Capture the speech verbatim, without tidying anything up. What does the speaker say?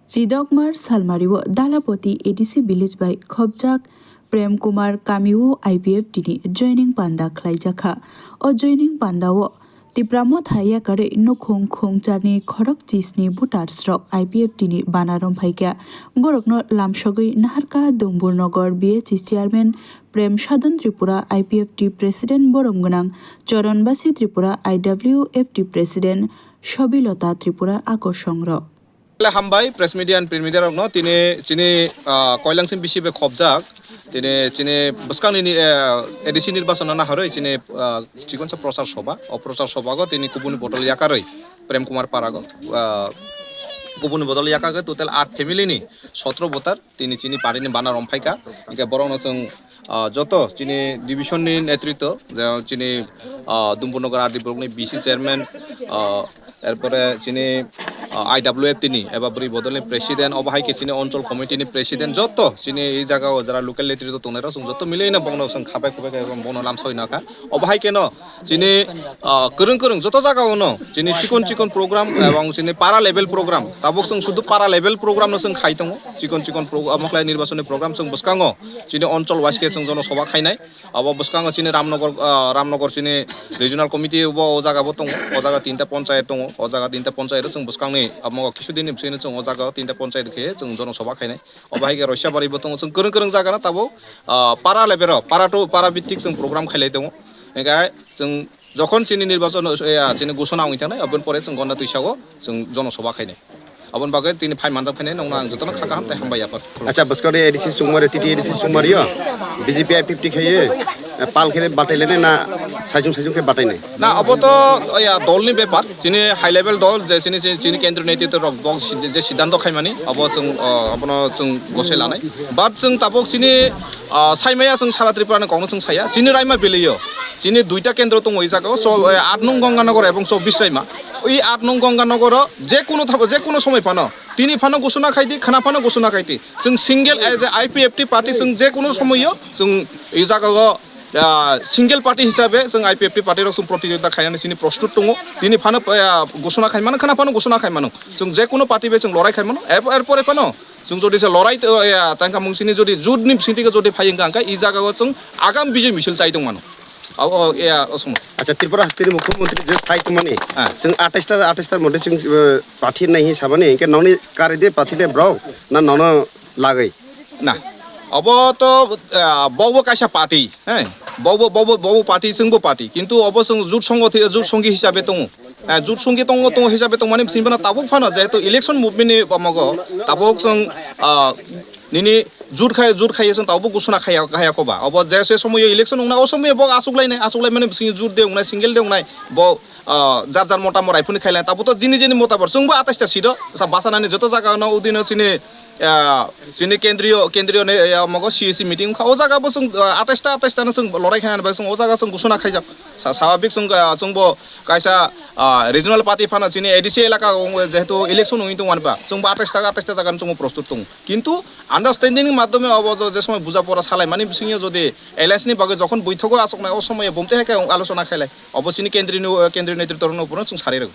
Chidokmar salmario Dalapoti A D C village bai khobjak Prem Kumar kamio I P F T ni joining panda khlaijakha. O joining pandao Tipra Motha yakarwi nukhung khungcharni khorok chisni voters rok I P F T ni bana romphaikha. Borokno lamsogwi naharkha Dumbur Nagar B H C chairman Prem Sadhan Tripura, I P F T president borom gwnang Charan Basi Tripura, I W F T president Sobilota Tripura akosong rok. Hambai press media and print media rokno tini chini, ah, koilangsing bisi bai khobjak tini chini bwskangni ni, eh, A D C nirbachon no naharwi chini, ah, chikonsa prochar sobha, o prochar sobha go tini kubuni bodol yakarwi Prem Kumar Para go, ah, kubuni bodol yakarwi total aat family ni sotro voter tini chini party ni bana romphaikha. Hingke borokno chwng, ah, joto chini division ni netritwo, je chini, ah, Dumbur Nagar R D block ni B C chairman, ah, erpore chini, ah, I W F T ni eba bwrwi bodol ni president, obo hai khe chini onchol committee ni president, joto chini ei jaga o jara local netritwo tongnai rok chwng joto milwi no bono chwng khabai khubai khe bono lamsoi nakha. Obo hai khe no chini, ah, kwrwng kwrwng joto jaga o no chini chikon chikon program ebong chini para level program, tabuk chwng sudu para level program no chwng khai tongo. Chikon chikon pro-, omo khlai nirbachon ni program chwng bwskango chini onchol wise khe chwng jono sobha khainai. Abo bwskango chini Ramnagar, ah, Ramnagar chini regional committee bo o jaga bo tongo, o jaga tinta ponchayat tongo, o jaga tinta ponchayat chwng bwskangni amo kisu din ni bisingtwi chwng o jaga tinta ponchayat khe chwng jono sobha khainai. Obo hai khe Roisabari bo tongo, chwng kwrwng kwrwng jaga no tabuk, ah, para level o, para to para bithik chwng program khailai tongo. Hingkhe chwng jokhon chini nirbachon, ya, chini gosona wngwi thangnai, aboni pore chwng gonna twisago chwng jono sobha khainai. Aboni bagwi tini phai manjak phainai nokno ang jotono kha kaham tei hambai yapar. Acha, bwskangni A D C chukmari, T T A D C chukmari o, B J P I P F T khaiye, pal khe batailene na saijung saijung khe batainai? Na, abo to, ya, dolni bepar. Chini high level dol je chini, chini, chini kendriyo netritwo rok bo si-, je siddhanto khaimani, abo chwng, o, abono chwng gosai lanai. But chwng tabuk chini, o, saimaya chwng sara Tripura ni kokno chwng saya. Chini Raima valley o, chini duita kendro tongo, i jaga o, so, e, aat nung Ganganagar ebong chobbish Raima. I aat nung Ganganagar o je kuno thabo, je kuno somoi phano, tini phano gosona khai di, khana phano gosona khai di. Chwng single as a I P F T party chwng je kuno somoi o chwng i jaga o ah, single party hisabe chwng I P F T party rok chwng protidwondita khainani chini prostut tongo. Tini phano, ah, gosona khai mano, khana phano gosona khai mano. Chwng je kuno party bai chwng lorai khai mano. Er, er pore phano chwng jodi se lorai to, ah, tangka mung sini jodi jut ni bising tike jodi phai wngkha, hwnkhe i jaga o chwng agam bijay misil chai tong mano. Abo, ah, o somo. Acha, Tripura hasteni mukhyamantri je sai tongmani, ah, chwng atais ta, atais ta moddhe chwng, eh, party nai hi sabani, hwnkhe nokni kari de party de brok na nono lagwi? Na, obo to, ah, bobo kaisa party, he? Bobo, bobo, bobo party, chwngbo party. Kintu obo chwng jut songo thi-, jut songi hisabe tongo. Eh, jut songi tongo, tongo hisabe tongmani bising bono tabuk phano jehetu election movement ni bomogo, tabuk chwng, ah, nini jut khai, jut khaiye chwng tabuk gosona khaiya, khaiya koba. Obo je se somoyo election wngnai, o somoyo bo achuk lainai, achuk laimani bising jut de wngnai, single de wngnai, bo, ah, jar jar motamot raifuni khailai, tabuk to jini jini motamot chwngbo atais ta seat o, sa basanani joto jaga no udino chini, ah, chini kendriyo, kendriyo ne, ah, mogo C A C meeting wngkha. O jaga bo chwng, ah, atais ta, atais ta no chwng lorai khainani bai chwng o jaga chwng gosona khaijak. Sa-, swababik chwng, ah, chwngbo kaisa, ah, regional party phano chini A D C elaka o jehetu election wngwi tongmani ba, chwngbo atais ta, atais ta jaga no chwngbo prostut tongo. Kintu understanding ni madhyome obo je, je somoi buja pora salaimani bisingyo jodi alliance ni bagwi jokhon boithogo achuknai, o somoyo bumtwi hai khe alochona khailai. Obo chini kendriyo, kendriyo netritwo rokno uphuru chwng sarirwgo.